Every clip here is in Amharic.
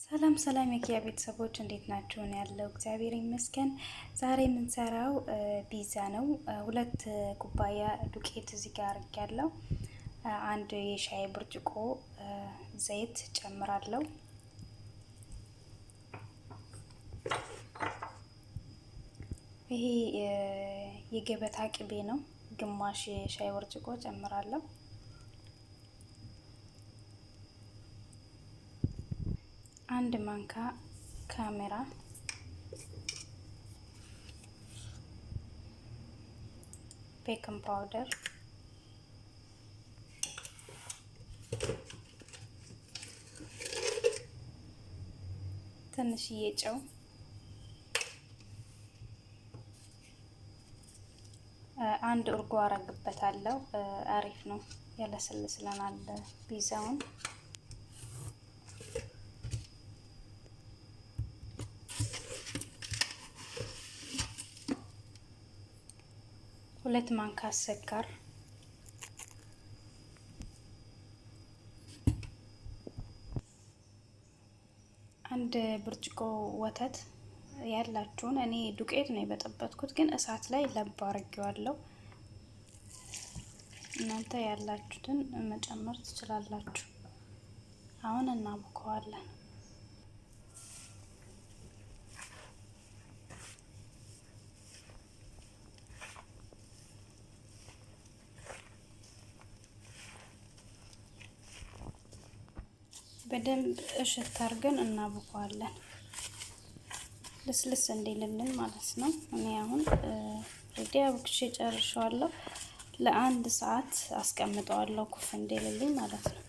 ሰላም ሰላም የኪያ ቤተሰቦች እንዴት ናችሁ? ነው ያለው፣ እግዚአብሔር ይመስገን። ዛሬ የምንሰራው ፒዛ ነው። 2 ኩባያ ዱቄት እዚህ ጋር አድርጌያለሁ። አንድ የሻይ ብርጭቆ ዘይት ጨምራለሁ። ይሄ የገበታ ቅቤ ነው። ግማሽ የሻይ ብርጭቆ ጨምራለሁ። አንድ ማንካ ካሜራ፣ baking powder፣ ትንሽዬ ጨው፣ አንድ እርጎ አረግበታለሁ። አሪፍ ነው፣ ያለሰልስለናል ፒዛውን። 2 ማንካ ስኳር፣ አንድ ብርጭቆ ወተት ያላችሁን። እኔ ዱቄት ነው የበጠበጥኩት፣ ግን እሳት ላይ ለብ አድርጌዋለሁ። እናንተ ያላችሁትን መጨመር ትችላላችሁ። አሁን እናቡከዋለን። በደንብ እሽት አድርገን እናቡከዋለን። ልስልስ እንዲልልን ማለት ነው። እኔ አሁን ready አቡክቼ ጨርሼዋለሁ። ለአንድ ሰዓት አስቀምጠዋለሁ ኩፍ እንዲልልኝ ማለት ነው።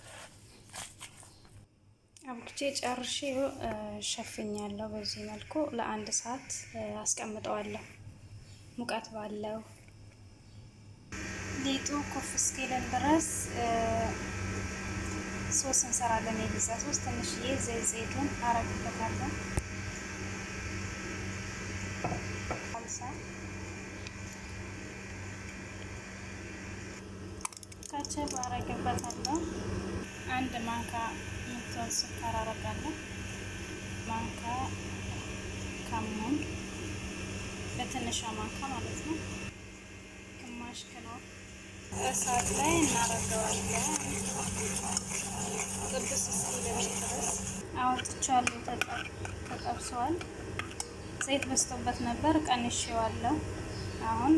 አቡክቼ ጨርሼ ሸፍኛለሁ። በዚህ መልኩ ለአንድ ሰዓት አስቀምጠዋለሁ ሙቀት ባለው። ሊጡ ኩፍ እስኪልን ድረስ ሶስ እንሰራለን። የፒዛ ሶስ ትንሽዬ ዘይት ዘይቱን አረግበታለሁ። ሳልሳ፣ ካቸብ አረግበታለሁ። አንድ ማንካ የምትሆን ስኳር አረጋለሁ። ማንካ ከሙን፣ በትንሿ ማንካ ማለት ነው። ግማሽ ክኖር እሳት ላይ እናደርገዋለን። ጥብስ እስኪልልን ድረስ አውጥቻለሁ። ተጠብሰዋል። ዘይት በዝቶበት ነበር፣ ቀንሼዋለሁ። አሁን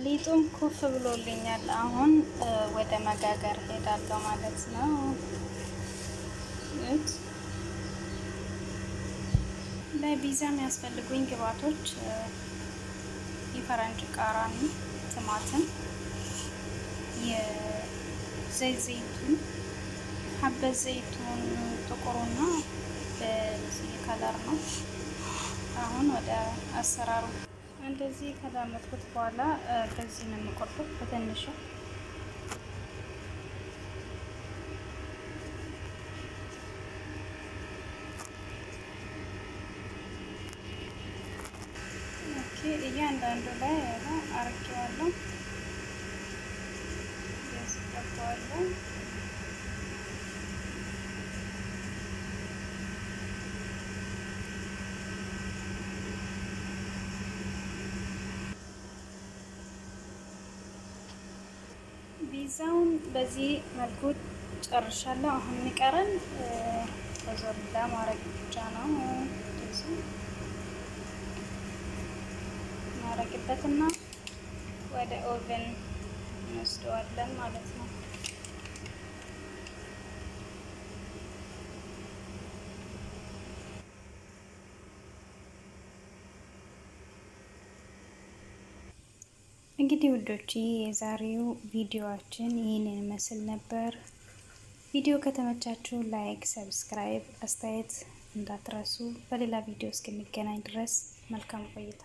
ሊጡም ኩፍ ብሎልኛል። አሁን ወደ መጋገር ሄዳለሁ ማለት ነው። ለፒዛ የሚያስፈልጉኝ ግብአቶች የፈረንጅ ቃሪያ፣ ቲማቲም፣ የዘይት ዘይቱን፣ ሀበት ዘይቱን ጥቁሩና በዚህ color ነው። አሁን ወደ አሰራሩ። እንደዚህ ከዳመጥኩት በኋላ በዚህ ነው የምቆርጠው በትንሹ። Okay፣ እያንዳንዱ ላይ አርጌዋለሁ፣ ያስገባዋለሁ። ፒዛውን በዚህ መልኩ ጨርሻለሁ። አሁን የሚቀረን በዞላ ማድረግ ብቻ ነው። እንደዚህ እናደርግበትና ወደ oven እንወስደዋለን ማለት ነው። እንግዲህ ውዶች የዛሬው ቪዲዮአችን ይህንን ይመስል ነበር። ቪዲዮ ከተመቻችሁ like፣ subscribe፣ አስተያየት እንዳትረሱ። በሌላ ቪዲዮ እስክንገናኝ ድረስ መልካም ቆይታ።